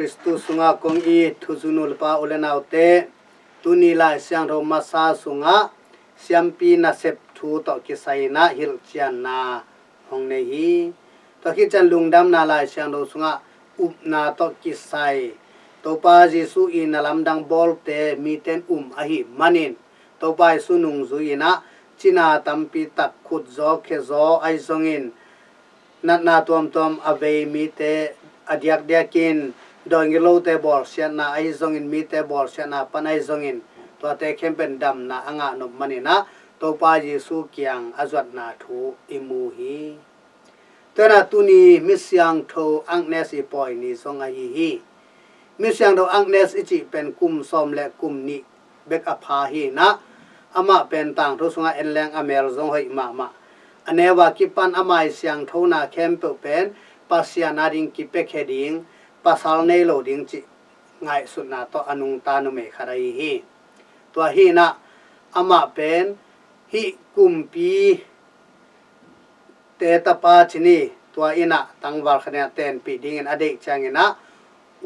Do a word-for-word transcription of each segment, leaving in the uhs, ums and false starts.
Khristu sungah kong it thuzui nu le pa u le naute, tuni Lai Siangtho masa sungah siampi nasep thu tawh kisai-in ah hilhcianna hong nei hi. Tua khit ciang lungdamna Lai Siangtho sungah upna tawh kisai Topa Jesuh i na lamdang bawlte mite in um ahih manin Topa Jesuh nungzui-in ah cina tampi tak, khutzaw khezaw ahi zongin, natna tuamtuam a vei mite a diakdiakin, dawi ngilote bawlsiatna ahi zongin, mite bawlsiatna pan ahi zongin, tuate khempeuh in damna a ngah nop manin ah Topa Jesuh kiang a zuatna thu i mu hi. Tua in ah tuni Misiangtho Agnes i pawi ni zong ahi hi. Misiangtho Agnes i cih pen kum sawm le kum nih bek a pha hi-in ah, amah pen tangthu sungah en leng a mel zong hoih mahmah. A neu a kipan ama i siangthona khempeuh pen Pasian ading kipiakhia ding, pasal nei lo ding cih ngaihsutna tawh a nungta numei khat ahi hi. Tua hi-in ah amah pen hih kumpi te tapa ci ni, tua in ah tangval khat in ah tenpih dingin a deih ciangin ah,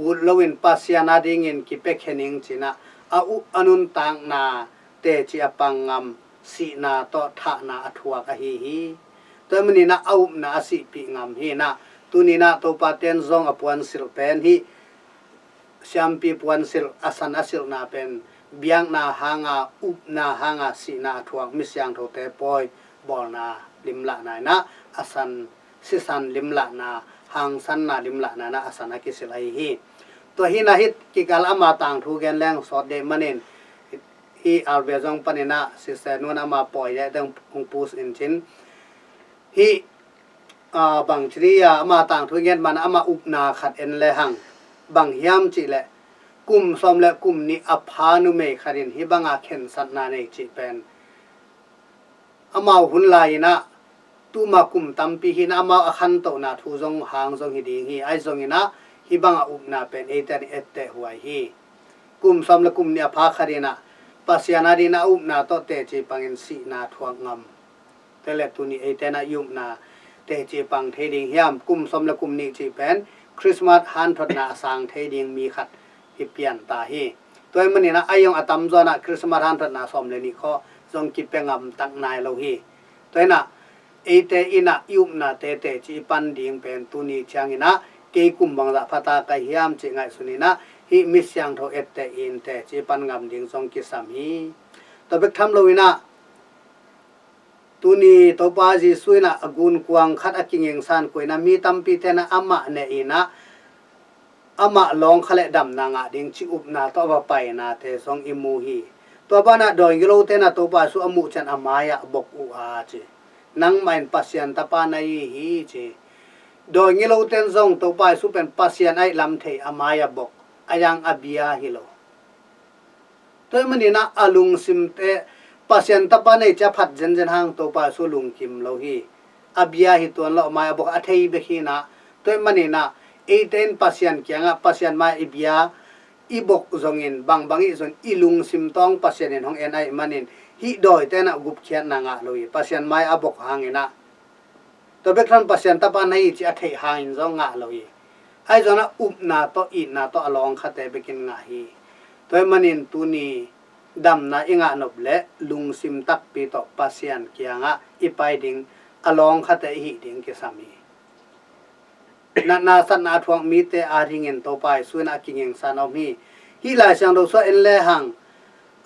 ut loin Pasian adingin kipiakhia ning ci-in ah, a u-, a nuntakna teci a pang ngam, sihna tawh thahna a thuak ahi hi. Tua ahih manin ah a upna a sihpih ngam hi-in ah, tuni-in ah Topa ten zong a puansilh pen hih siampi puansilh, a san a silhna pen biakna hanga, upna hanga sihna a thuak misiangthote pawi bawlna limlahna in ah, a san sisan limlahna, hangsanna limlahna in ah a san a kisilh ahi hi. Tua hi-in ah hih kikal ama tangthu gen leng sawt deuh manin, hih Alvia zong panin ah Sister Nu in ama pawi deuh deuh hong post in cin. Hih, aa, bang ci dih a, ama tangthu i gen man ama upna khat en lehang, bang hiam cih leh, kum sawm le kum nih a pha numei khat in hih banga khensatna nei cih pen, amau hun lai-in ah, tuma kum tampi hi-in ah amau a khantohna thu zong hang zong hi ding hi, ahi zongin ah, hih banga upna pen eite in etteh huai hi. Kum sawm le kum nih a pha khat in ah, Pasian adingin a upna tawh teci pangin sihna thuak ngam. Tua leh tuni eite in ah i upna teci pang thei ding hiam, kum sawm le kum nih cih pen Christmas hanthotna a sang thei ding mi khat hi pian ta hi. Tua ahih manin ah, a zong a tamzaw in ah Christmas hanthotna sawm le nih khawng zong kipia ngam tak nai lo hi. Tua in ah, eite in ah i upnate teci i pan ding pen tuni ciangin ah, kei kum bangzah pha ta ka hiam cih ngaihsun in ah, hih misiangtho etteh in teci i pan ngam ding zong kisam hi. Tua bek tham loin ah, tuni Topa Jesuh in ah a gunkuang khat a kingingsan kua in ah, mi tampite in ah amah neh in ah, amah lawng kha leh damna ngah ding cih upna tawh a va painate zong i mu hi. Tua banah dawi ngilote in ah Topa Jesuh a muh ciang a mai-ah a bok uh a ci. Nangmah in Pasian Tapa na hi hi ci. Dawi ngilote in zong Topa Jesuh pen Pasian ahih lam thei a mai-ah a bok, a zang a bia hi lo. Tua ahih manin ah a lungsimte Pasian Tapa na hi ci a phat zenzen hang Topa Jesuh lungkim lo hi. A bia hi tuan lo, a mai-ah a bok a thei bek hi-in ah. Tua ahih manin ah eite in Pasian kiangah, Pasian mai-ah i bia i bok zongin, bangbang i hih zongin i lungsim tawng Pasian in hong en ahih manin, hih dawite in ah gupkhiatna ngah lo hi. Pasian mai-ah a bok hangin ah, tua bek thawn Pasian Tapa na hi ci a theih hangin zong ngah lo hi. Ahi zongin ah upna tawh, itna tawh a lawng khate bekin ngah hi. Tua ahih manin tuni damna i ngah nop leh lungsim takpi tawh Pasian kiangah i pai ding, a lawng khate i hih ding kisam hi. Natna satna a thuak mite adingin Topa Jesuh in ah a kingingsan a om hi. Hih Lai Siangtho sungah en lehang,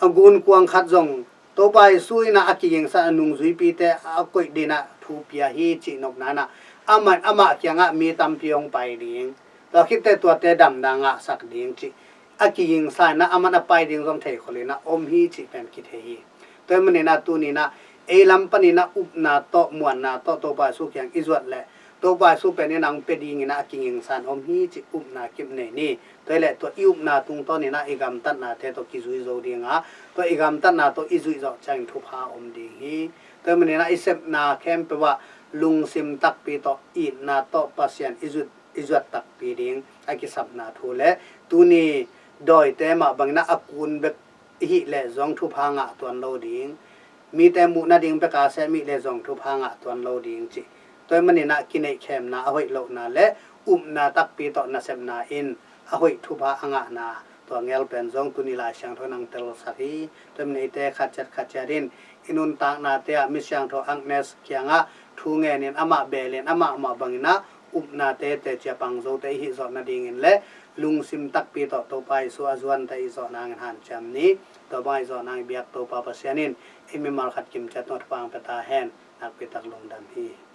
a gunkuang khat zong Topa Jesuh in ah a kingingsan, a nungzuipite a koih dingin ah thu pia hi cih nopna in ah, amah, amah kiangah mi tampi hong pai ding, tua khit teh tuate damna ngahsak ding cih a kingingsan in ah, aman a pai ding zong thei khol in ah om hi cih pen kithei hi. Tua ahih manin ah tuni in ah ei lam panin ah upna tawh, muanna tawh Topa Jesuh kiang i zuat leh, Topa Jesuh pen in ah hong pia dingin ah a kingingsan om hi cih upna kip nei ni. Tua ahih leh tua i upna tungtawn in ah i gamtatnate tawh kizui zo ding a, tua i gamtatna tawh i zuih zawh ciangin thupha om ding hi. Tua ahih manin ah i sepna khempeuh ah lungsim takpi tawh, itna tawh Pasian i zuih, i zuat takpi ding a kisapna thu leh, tuni dawite mah bangin ah a kun bek i hih leh zong thupha ngah tuan lo ding, mite muh nading bek a sem i hih leh zong thupha ngah tuan lo ding cih. Tua ahih manin ah kineihkhemna a hoih lohna leh upna takpi tawh nasepna in a hoih thupha a ngahna, tua ngel pen zong tuni Lai Siangtho in hong telsak hi. Tua hi manin eite khat ciat khat ciat in i nuntaknate ah Misiangtho Agnes kiangah thu ngenin amah belin amah mah bangin ah upnate teci a pang zote i hih zawh nadingin le lungsim takpi tawh Topa Jesu a zuante i zawh nangin hanciam ni. Tua bang i zawh nang i biak Topa Pasian in i mimal khat kim ciat tungah thupha hong pia ta hen. Nakpi tak lungdam hi.